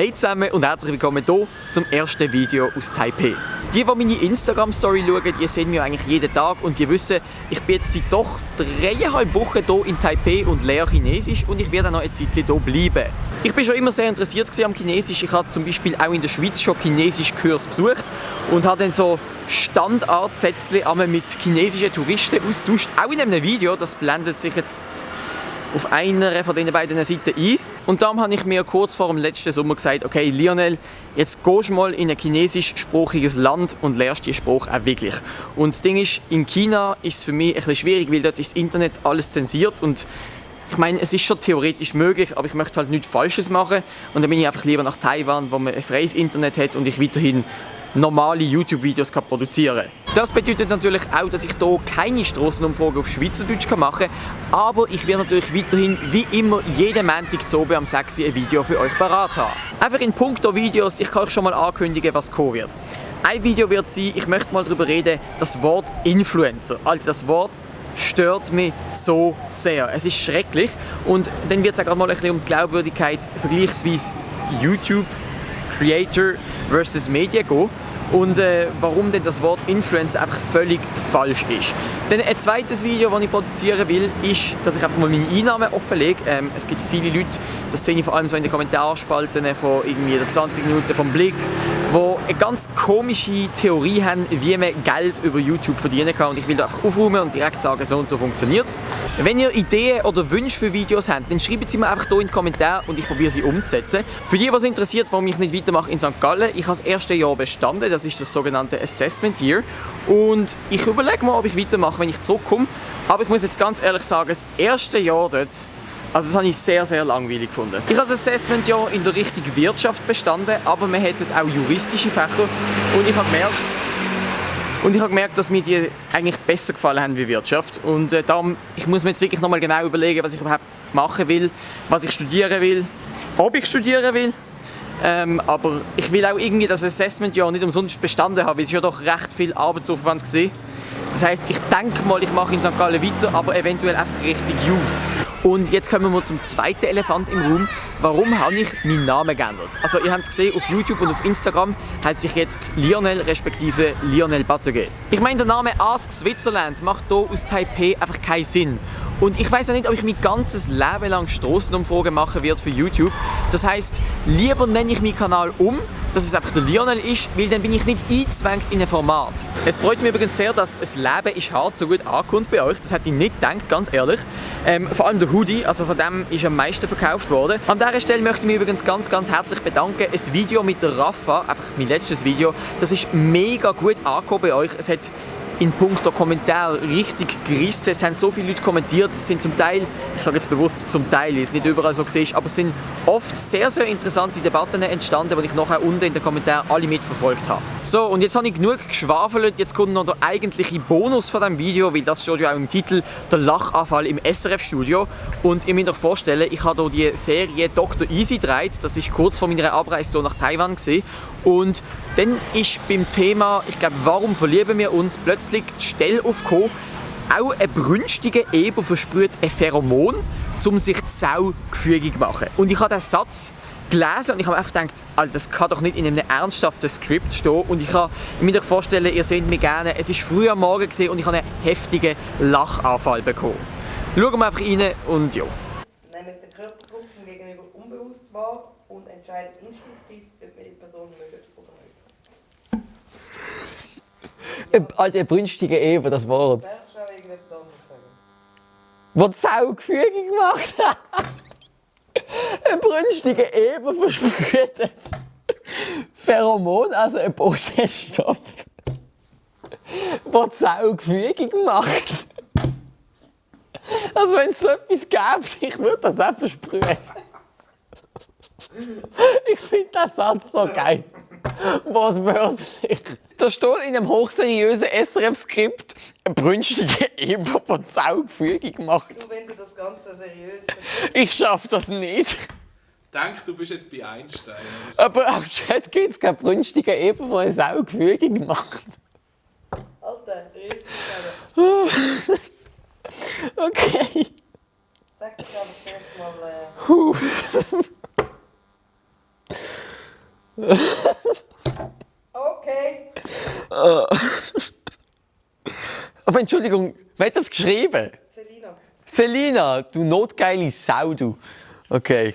Hey zusammen und herzlich willkommen hier zum ersten Video aus Taipei. Die meine Instagram-Story schauen, die sehen mich eigentlich jeden Tag und die wissen, ich bin jetzt seit doch 3,5 Wochen hier in Taipei und lehre Chinesisch und ich werde auch noch eine Zeit hier bleiben. Ich bin schon immer sehr interessiert am Chinesisch. Ich habe zum Beispiel auch in der Schweiz schon Chinesisch-Kurs besucht und habe dann so Standardsätzle mit chinesischen Touristen austauscht. Auch in einem Video, das blendet sich jetzt auf einer von diesen beiden Seiten ein. Und darum habe ich mir kurz vor dem letzten Sommer gesagt, okay Lionel, jetzt gehst du mal in ein chinesischsprachiges Land und lernst die Sprache auch wirklich. Und das Ding ist, in China ist es für mich ein bisschen schwierig, weil dort ist das Internet alles zensiert und ich meine, es ist schon theoretisch möglich, aber ich möchte halt nichts Falsches machen und dann bin ich einfach lieber nach Taiwan, wo man ein freies Internet hat und ich weiterhin normale YouTube-Videos produzieren kann. Das bedeutet natürlich auch, dass ich hier keine Strassenumfragen auf Schweizerdeutsch machen kann, aber ich werde natürlich weiterhin, wie immer, jeden Montag zu oben am 6 Uhr ein Video für euch parat haben. Einfach in puncto Videos, ich kann euch schon mal ankündigen, was kommen wird. Ein Video wird sein, ich möchte mal darüber reden, das Wort Influencer. Alter, das Wort stört mich so sehr. Es ist schrecklich und dann wird es auch gerade mal ein bisschen um die Glaubwürdigkeit vergleichsweise YouTube Creator versus Media gehen und warum denn das Wort Influencer einfach völlig falsch ist. Dann ein zweites Video, das ich produzieren will, ist, dass ich einfach mal meine Einnahmen offenlege. Es gibt viele Leute, das sehe ich vor allem so in den Kommentarspalten von irgendwie der 20 Minuten vom Blick, die eine ganz komische Theorie haben, wie man Geld über YouTube verdienen kann. Und ich will da einfach aufräumen und direkt sagen, so und so funktioniert es. Wenn ihr Ideen oder Wünsche für Videos habt, dann schreibt sie mir einfach hier in die Kommentare und ich probiere sie umzusetzen. Für die, was interessiert, warum ich nicht weitermache in St. Gallen, ich habe das erste Jahr bestanden, das ist das sogenannte Assessment Year. Und ich überlege mal, ob ich weitermache, wenn ich zurückkomme. Aber ich muss jetzt ganz ehrlich sagen, das erste Jahr dort, also das habe ich sehr, sehr langweilig gefunden. Ich habe das Assessment-Jahr in der Richtung Wirtschaft bestanden, aber man hat dort auch juristische Fächer und ich habe gemerkt, dass mir die eigentlich besser gefallen haben wie Wirtschaft. Und darum, ich muss mir jetzt wirklich nochmal genau überlegen, was ich überhaupt machen will, was ich studieren will, ob ich studieren will. Aber ich will auch irgendwie das Assessment-Jahr nicht umsonst bestanden haben, weil es ja doch recht viel Arbeitsaufwand war. Das heisst, ich denke mal, ich mache in St. Gallen weiter, aber eventuell einfach richtig Use. Und jetzt kommen wir zum zweiten Elefant im Raum. Warum habe ich meinen Namen geändert? Also ihr habt es gesehen, auf YouTube und auf Instagram heißt ich jetzt Lionel respektive Lionel Batteguet. Ich meine, der Name Ask Switzerland macht hier aus Taipei einfach keinen Sinn. Und ich weiß auch nicht, ob ich mein ganzes Leben lang Strassenumfragen machen werde für YouTube. Das heisst, lieber nenne ich meinen Kanal um, dass es einfach der Lionel ist, weil dann bin ich nicht eingezwängt in ein Format. Es freut mich übrigens sehr, dass «Es Leben ist hart» so gut ankommt bei euch. Das hätte ich nicht gedacht, ganz ehrlich. Vor allem der Hoodie, also von dem ist am meisten verkauft worden. An dieser Stelle möchte ich mich übrigens ganz, ganz herzlich bedanken. Ein Video mit der Rafa, einfach mein letztes Video, das ist mega gut angekommen bei euch. Es hat in puncto Kommentar richtig gerissen. Es haben so viele Leute kommentiert. Es sind zum Teil, ich sage jetzt bewusst zum Teil, weil es nicht überall so war, aber es sind oft sehr, sehr interessante Debatten entstanden, die ich nachher unten in den Kommentaren alle mitverfolgt habe. So, und jetzt habe ich genug geschwafelt. Jetzt kommt noch der eigentliche Bonus von diesem Video, weil das steht ja auch im Titel, der Lachanfall im SRF-Studio. Und ihr müsst euch vorstellen, ich habe hier die Serie Dr. Easy gedreht. Das war kurz vor meiner Abreise hier nach Taiwan gewesen. Und dann ist beim Thema, ich glaube, warum verlieben wir uns, plötzlich die Stelle aufgekommen, auch ein brünstiger Eber versprüht ein Pheromon, um sich die Sau gefügig zu machen. Und ich habe diesen Satz gelesen und ich habe einfach gedacht, Alter, das kann doch nicht in einem ernsthaften Skript stehen. Und ich kann mir vorstellen, ihr seht mich gerne, es war früh am Morgen und ich habe einen heftigen Lachanfall bekommen. Schauen wir einfach rein und ja. Nehmen den Körperdruck gegenüber unbewusst wahr und entscheiden instinktiv, ob wir die Person mögen oder nicht. Alter, brünstige Eber, das Wort. Darfst du auch irgendetwas anderes sagen? Was die Sau gefügig gemacht hat. Ein brünstiger Eber versprüht das Pheromon, also ein Botenstoff, der die Sau gefügig macht. Also wenn es so etwas gäbe, ich würde das auch versprühen. Ich finde den Satz so geil. Wortwörtlich. Da steht in einem hochseriösen SRF-Skript ein brünstiger Eber, der die Sau gefügig macht. Nur wenn du das Ganze seriös Ich schaffe das nicht. Denk, du bist jetzt bei Einstein. Aber auf Chat gibt es keinen brünstigen Eber, der eine Sau gefügig macht. Alter, riesig. Okay. Sag das aber zuerst mal. Okay. Aber Entschuldigung, wer hat das geschrieben? Selina. Selina, du notgeile Sau, du. Okay.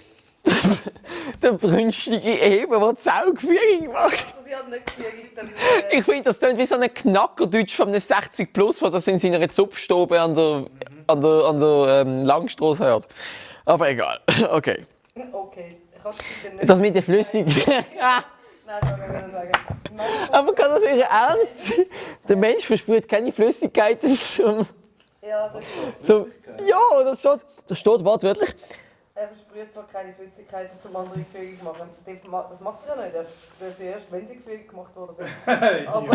Der brünstige Eber, der die Sau gefügig macht. Also sie hat nicht gefügig, dann... Ich finde, das klingt wie so ein Knackerdeutsch von einem 60 Plus, der das in seiner Zupfstube an der Langstrasse hört. Aber egal. Okay. Okay. Kannst du bitte nicht... Das mit der Flüssigkeit. Nein, kann ich nicht sagen. Nein, Aber kann das ihr ernst sein? Der Mensch versprüht keine Flüssigkeiten zum... ja, das ist... Ja, das steht wortwörtlich. Er versprüht zwar keine Flüssigkeiten zum anderen gefügig machen. Das macht er ja nicht. Er versprüht sie erst, wenn sie gefügig gemacht worden sind. Aber...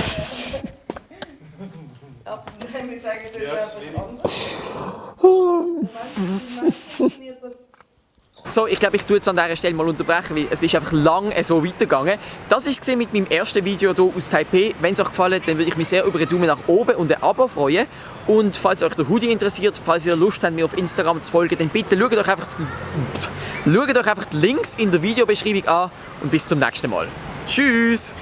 aber nein, wir sagen jetzt einfach anders. Wie funktioniert das? So, ich glaube, ich tue jetzt an dieser Stelle mal unterbrechen, weil es ist einfach lang so weitergegangen. Das war es mit meinem ersten Video hier aus Taipei. Wenn es euch gefallen hat, dann würde ich mich sehr über einen Daumen nach oben und ein Abo freuen. Und falls euch der Hoodie interessiert, falls ihr Lust habt, mir auf Instagram zu folgen, dann bitte schaut euch einfach die Links in der Videobeschreibung an und bis zum nächsten Mal. Tschüss!